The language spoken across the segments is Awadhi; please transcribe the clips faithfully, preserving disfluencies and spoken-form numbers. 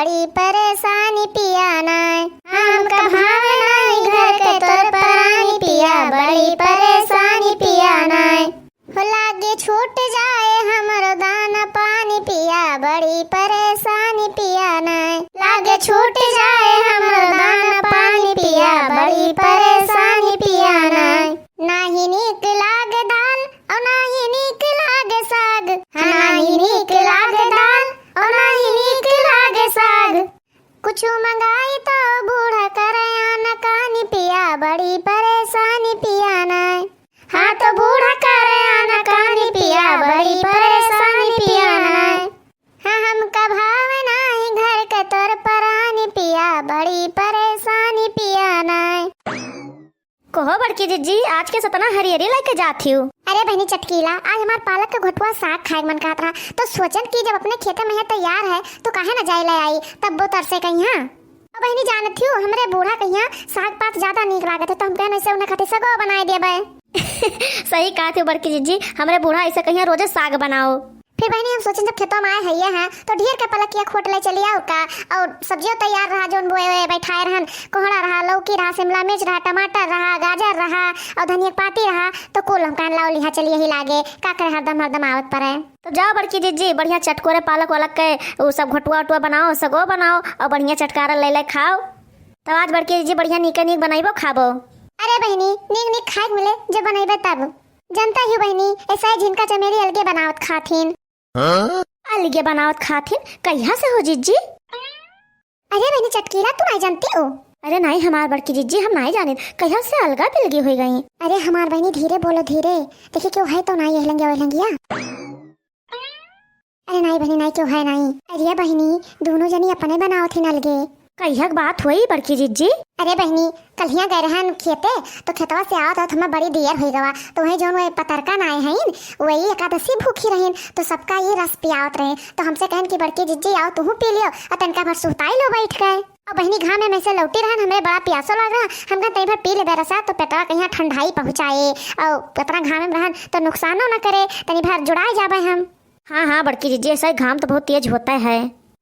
बड़ी परेशानी पिया नाय, हमका भावे नाई घर के तोर परानी पिया, बड़ी परेशानी पिया नाय। हो लागे छूट जाए हमरो दाना पानी पिया, बड़ी परेशानी पिया नाय। लागे छूट जाए हमरो दाना पानी पिया, बड़ी परेशानी पिया नाय। नाही नीक लागे दाल, और नाही नीक लागे साग। हाँ, नाही नीक लागे दाल, और नाही नीक लागे साग। कुछ मंगाई तो बूढ़ा करे आनाकानी पिया, बड़ी परेशानी पिया नाय। हाँ, तो बूढ़ा करे आनाकानी पिया, बड़ी परेशानी पिया नाय। हाँ, हमका भावे नाई घर के तोर परानी पिया, बड़ी परेशानी पिया नाय। कहो बड़की जिज्जी, आज के सतना हरियरी लेके जात हियो? अरे बहिनी चटकीला, आज हमार पालक के घोटुआ साग खाए के मन कहत रहा, तो सोचन कि जब अपने खेते में है तैयार है, तो काहे ना जाए ले आई, तब वो तरसे कहिया। अब बहिनी जानत हियो, हमरे बूढ़ा कहिया साग पात ज्यादा नीक लागत है, तो हम कहन ऐसे उन्हें खातिर सगो बनाए देबे। सही कहत हियो बड़की जिज्जी, हमरे बूढ़ा ऐसे कहिया रोजे साग बनाओ। फिर बहिनी हम सोचन जब खेतवा में आए हइये हैं, तो ढेर के पलकिया खोट ले चली आउर का, और सब्जियों तैयार रहा, जौन बोए हुए बैठाए रहन, कोहड़ा रहा, लौकी रहा, शिमला मिर्च रहा, टमाटर रहा, गाजर रहा, और धनिया के पाती रहा, तो कुल हम कहन लाओ लिहा चली यही लागे, का करे हरदम हरदम आवत परे। तो जाओ बड़की जिज्जी, बढ़िया चटकोरे पालक वालक के उ सब घोटुआ उटुआ बनाओ, सगो बनाओ, और बढ़िया चटकारा ले ले खाओ। तब आज बड़की जिज्जी बढ़िया नीके नीक बनाइबो खाबो। अरे बहिनी, नीक नीक खाए के मिले जब बनइबे तब। जनता ही बहिनी, ऐसा ही झिनका चमेली अलगे बनावत खाथिन। हाँ? अलगे बनावत खाथिन? कहिया से हो जिज्जी? अरे बहिनी चटकीला, तू नाई जानती हो? अरे नाई हमार बड़की जिज्जी, हम नाई जानित। कहिया से अलगा बिलगी हुई गई? अरे हमार बहिनी धीरे बोलो धीरे, देखी क्यों है तो नाई यह लंगिया वह लंगिया। अरे नाई बहिनी नाई क्यों है नाई। अरे बहिनी, दोनों जनी अपने बनावत ही अलगे। कहिया के बात हुई बड़की जिज्जी? अरे बहिनी, कल्हिया गए रहन खेते, तो खेतवा से आवत आवत हमें बड़ी देर हुई गवा, तो वही जौन वही पतरका नाई हईन, वही एकादशी भूखी रहीन, तो सबका ये रस पियावत रहे, तो हमसे कहन कि बड़की जिज्जी आओ तुहू पी लियो, और तनका भर सुहताई लो बैठ के। और बहिनी घामे में से लौटी रहन, हमरे बड़ा प्यासो लाग रहा, हम कहन तनी भर पी लेबे रसा, तो पेटवा कहिया ठंडाई पहुँचाए, और इतना घामे में रहन तो नुकसानो न करे, तनी भर जुड़ाए जाबे हम। हाँ, हाँ, बड़की जिज्जी, ऐसा ही घाम तो बहुत तेज होता है।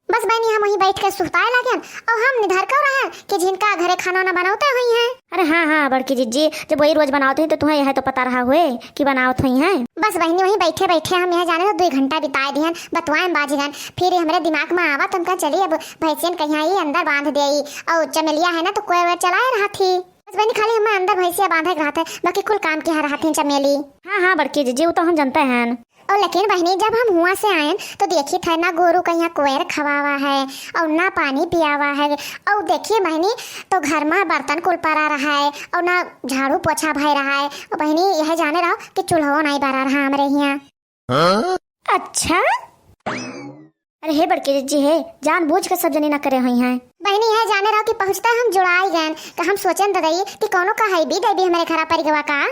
बस बहिनी, हम वहीं बैठ के सुहताए लागेन, और हम निधर कर रहे कि झिनका घरे खाना ना बनावते हुई हैं। अरे हाँ, हाँ, बड़की जिज्जी, जब वही रोज बनावत हुई तो तुम्हें यह तो पता रहा हुए कि बनावत हुई हैं। बस बहिनी, वहीं बैठे बैठे हम यह जाने तो दो घंटा बिताए दिहन, बतुआए में बाज गन। फिर ये हमरे दिमाग में आवा तो हम कहा चली अब भैंसियन कहीं ये अंदर बांध दे, और चमेलिया है ना तो कोयर वोयर चलाए रहा थी। बस बहिनी, खाली हमें अंदर भैंसिया बांधे के रहत है, बाकी कुल काम किया रहत हैं चमेली। हाँ, हाँ, बड़की जिज्जी, वो तो हम जानते हैं। और लेकिन बहिनी, जब हम हुआं से आएन, तो देखी थे ना गोरू कहिया कोयर खवावा है, और ना पानी पियावा है, और देखी बहिनी, तो घर में बर्तन कुल पड़ा रहा है, और ना झाड़ू पोछा भय रहा है। और बहिनी, यह जाने रहो कि चूल्हो नहीं बरा रहा हमरे हियाँ। हाँ? अच्छा? अरे हे बड़की जिज्जी हे, जानबूझ के सब जनी ना करे हुई हैं। बहिनी, यह जाने रहो कि पहुँचता हम जुड़ाई गएन, तो हम सोचेन ददई कि कौनो का है भी देवी हमरे घरा पर गवा का।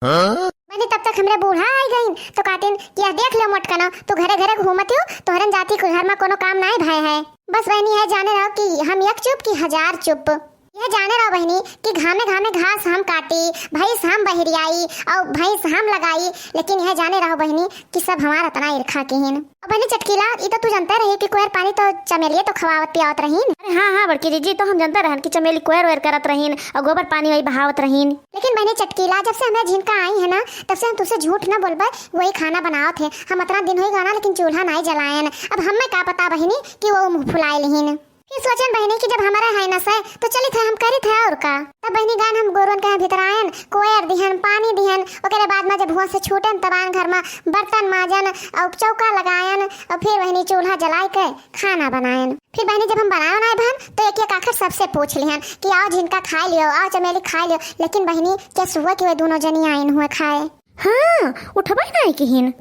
हाँ? बहिनी, तब तक हमरे बूढ़ा आई गईन, तो कहतिन कि यह देख लो मोटकनो, तू घरे घरे घूमत हो, तोहरन जाति के घर में कोनो काम नाई भय है। बस बहिनी, यह जाने रहो कि हम एक चुप कि हजार चुप। यह जाने रहो बहिनी कि घामे घामे घास हम काटी, भैंस हम बहिरियाई और भैंस हम लगाई, लेकिन यह जाने रहो बहिनी कि सब हमार इतना ईर्खा किहिन। अब बहिनी चटकीला, ई तो तू जानते रही कि कोयर पानी तो चमेलिए तो खवावत पियावत रहीन। अरे हाँ, हाँ, बड़की जिज्जी, तो हम जानते रहन कि चमेली कोयर वेर करत रहीन और गोबर पानी वही बहावत रहीन। लेकिन बहिनी चटकीला, जब से हमें झिनका आई है ना, तब से हम तुझसे झूठ ना बोलबे, वही खाना बनावत है। हम इतना दिन होई गवा ना, लेकिन चूल्हा नाई जलायन। अब हमें का पता बहिनी कि वो मुँह फुलाए लिहिन। फिर सोचन बहिनी कि जब हमारे है नस है, तो चलित है, हम करित है और का। तब बहिनी गान हम गोरुअन के यहाँ भीतर आयन, कोयर दिहन, पानी दिहन, ओकरे बाद में जब हुआं से छूटन, तब आयन घर में बर्तन माजन और चौका लगायन और फिर बहिनी चूल्हा जलाए के खाना बनायन। फिर बहिनी जब हम बनाए बनाए बहन, तो एक एक आखिर सबसे पूछ लिहन कि आओ झिनका खाए लियो, आओ चमेली खाए लियो। लेकिन बहिनी, क्या सुबह की वे दोनों जनी आइन हुए खाए? हाँ, उठबे नाई किहिन।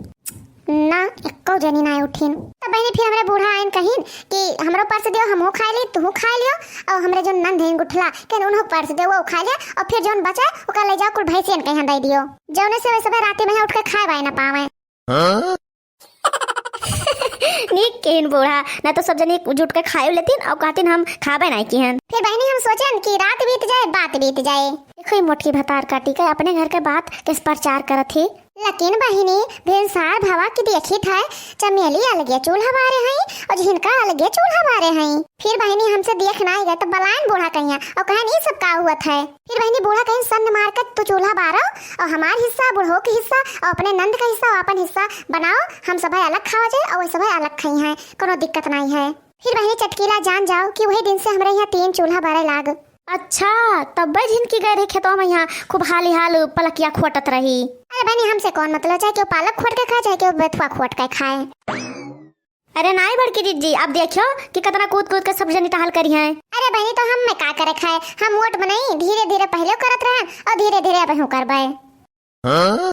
ना, एक्को जनी नाई उठिन। तब बहिनी फिर हमरे बूढ़ा आइन कहिन कि हमरो परस दियो, हमहू खाए ली, तुहू खाए लियो, और हमरे जो नंद हैं गुठला, कहन उन्हों परस दियो, वो खाए लिया, और फिर जौन बचे, ओका ले जाओ कुल भैंसियन के यहाँ दे दियो। जौने से वे सबे राती में यहाँ उठ के खाए वाए ना पावे। हाँ? नीक किहिन बूढ़ा, ना तो सब जनी जुट के खाए लेतिन और कहतिन हम खाबे नाई किहन। फिर बहिनी हम सोचन कि रात बीत जाए, बात बीत जाए। देखो ई मोटकी भतार काटी के अपने घर के बात किस प्रचार करत ही। लेकिन बहिनी, भिनसार भवा कि देखित है, चमेली अलगे चूल्हा बारे हई और झिनका अलगे चूल्हा बारे हई। फिर बहिनी, हमसे देख नाई गए तो बलायन बूढ़ा कहिया और कहन, "ई सब का हुअत है?" फिर बहिनी, बूढ़ा कहिन, "सन्न मार के तू चूल्हा बारो और हमार हिस्सा, बूढ़ो के हिस्सा और अपने नंद का हिस्सा और अपन हिस्सा बनाओ, हम सभे अलग खावा जाए और वह सभे अलग खाई हैं, कोनो दिक्कत नाई है।" फिर बहिनी चटकीला जान जाओ कि वही दिन से हमरे यहाँ तीन चूल्हा बरे लाग। अच्छा, तब्बे झिनकी गए रही खेतवा में, यहाँ खूब हाली हाल पलकिया खोटत रही। अरे बहिनी, हमसे कौन मतलब, चाहे केहू पालक खोट के खाए, चाहे केहू बेथुआ खोट के खाए। अरे नाई बड़की जिज्जी, अब देखियो कि कितना कूद कूद के सब जनी टहल करी हैं। अरे बहिनी, तो हम में का करे खाए, हम मोट मनई धीरे धीरे पहले करत रहन और धीरे धीरे अब हूँ करबे। हाँ?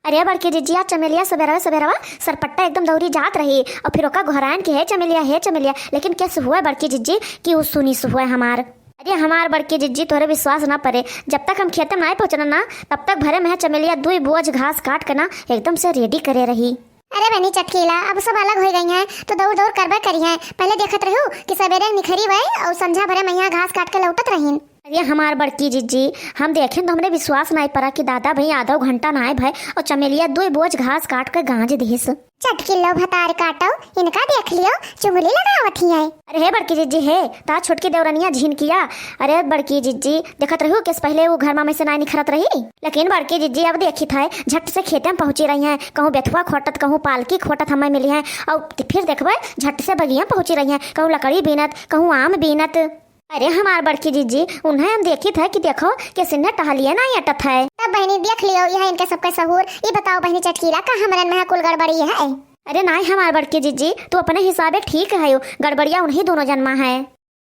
अरे बड़की जिज्जी, आज चमेलिया सबेरवा सबेरवा सरपट्टा एकदम दौरी जात रही और फिर ओका गोहरायन कि, "हे चमेलिया, हे चमेलिया," लेकिन कैसे हुआ बड़की जिज्जी कि उ सुनी से हुआ हमार। अरे हमार बड़की जिज्जी, तोहरे विश्वास ना परे, जब तक हम खेते में नाई पहुँचना ना, तब तक भरे में है चमेलिया दुई बोझ घास काट के ना एकदम से रेडी करे रही। अरे बहिनी चटकीला, अब सब अलग हो गई हैं, तो दौड़ दौड़ करबे करी हैं। पहले देखत रहू कि सवेरे निखरी वही और संझा भरे में यहाँ घास काट के लौटत रहीन। अरे हमार बड़की जिज्जी, हम देखेन तो हमरे विश्वास नाई परा कि दादा भई आधो घंटा नाई भय और चमेलिया दुई बोझ घास काट के गांज दिहिस। चटकिल्लो भतार काटो, इनका देख लियो, चुगली लगावत ही है। अरे हे बड़की जिज्जी हे, ता छोटकी देवरनिया झिनकिया। अरे बड़की जिज्जी, देखत रहू किस पहले वो घर में से नाई निखरत रही, लेकिन बड़की जिज्जी अब देखित है झट से खेते में पहुँची रही हैं, कहूँ बेथुआ खोटत, कहूँ पालकी खोटत हमें मिली हैं, और फिर देखबे झट से बगिया में पहुँची रही हैं, कहूँ लकड़ी बीनत, कहूँ आम बीनत। अरे हमार बड़की जिज्जी, उन्हें हम देखित है कि देखो, किसी ने टहलिए नाई अटत है। तब बहिनी देख लियो, यह इनके सबके सहूर। ई बताओ बहिनी चटकीला, का हमरन में कुल गड़बड़ी है? अरे नाई हमार बड़की जिज्जी, तू अपने हिसाबे ठीक है, गड़बड़िया उन्हीं दोनों जन मा है।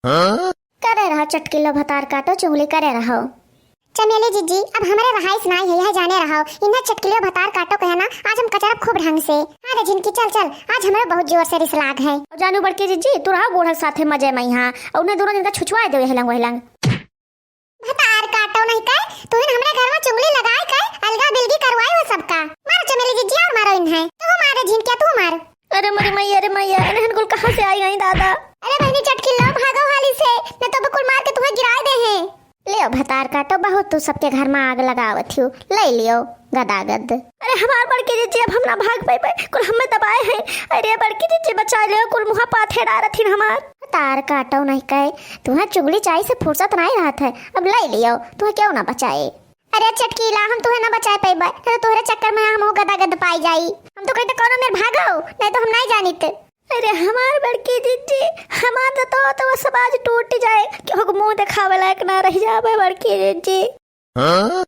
हाँ? करे रहो चटकीलो भतार काटो चुगली करे रहो। चमेली जिज्जी, अब हमरे रहाइश नाई है, यह जाने रहो, इन्हें चटकीलो भतार काटो कहना, आज हम कचरब खूब ढंग से। हाँ रे झिनकी, चल चल, आज हमरे बहुत जोर से रिस लाग है। और जानू बड़की जिज्जी, तू रहो बूढ़ा साथे मजे में यहाँ, और उन्हें दोनों जन का छुछुआ दे हेलंग वहलंग। भतार काटो नहीं कहे, तू इन हमरे घर में चुगली लगाए कहे, अलगा बिलगी करवाए हो सबका। मारो चमेली जिज्जी और मारो इन्हें। तू मारे झिनकिया, तू मार। अरे मोरी मैया, अरे मैया, अरे हन कुल कहाँ से आई गई दादा? अरे बहिनी चटकिल्लो, भागो हाली से, न तो बकुल मार के तुम्हें गिराए दे हैं। लियो भतार काटो, बहुत तू सबके घर में आग लगावत हियो, ले लियो गदागद। अरे हमार बड़की जिज्जी, अब हम ना भाग पाई, कुल हमें दबाए हैं। अरे बड़की जिज्जी बचा लियो, कुल मुँह पाथे डारत हिन हमार। भतार काटो नहीं कहे, तुम्हें चुगली चाई से फुर्सत नहीं रहत है, अब ले लियो, तुम्हें क्यों ना बचाए। अरे चटकीला, हम तुहे ना बचाए पइबे, नहीं तो तोहरे चक्कर में हम गदागद पाई जाई। हम तो कहते कौनो मेर भागो, नहीं तो हम नहीं जानित। अरे हमार बड़की जिज्जी, हमार तो, तो, तो सब आज टूट जाए, कि हो मुँह दिखावे लायक ना रह जावे बड़की जिज्जी। हाँ?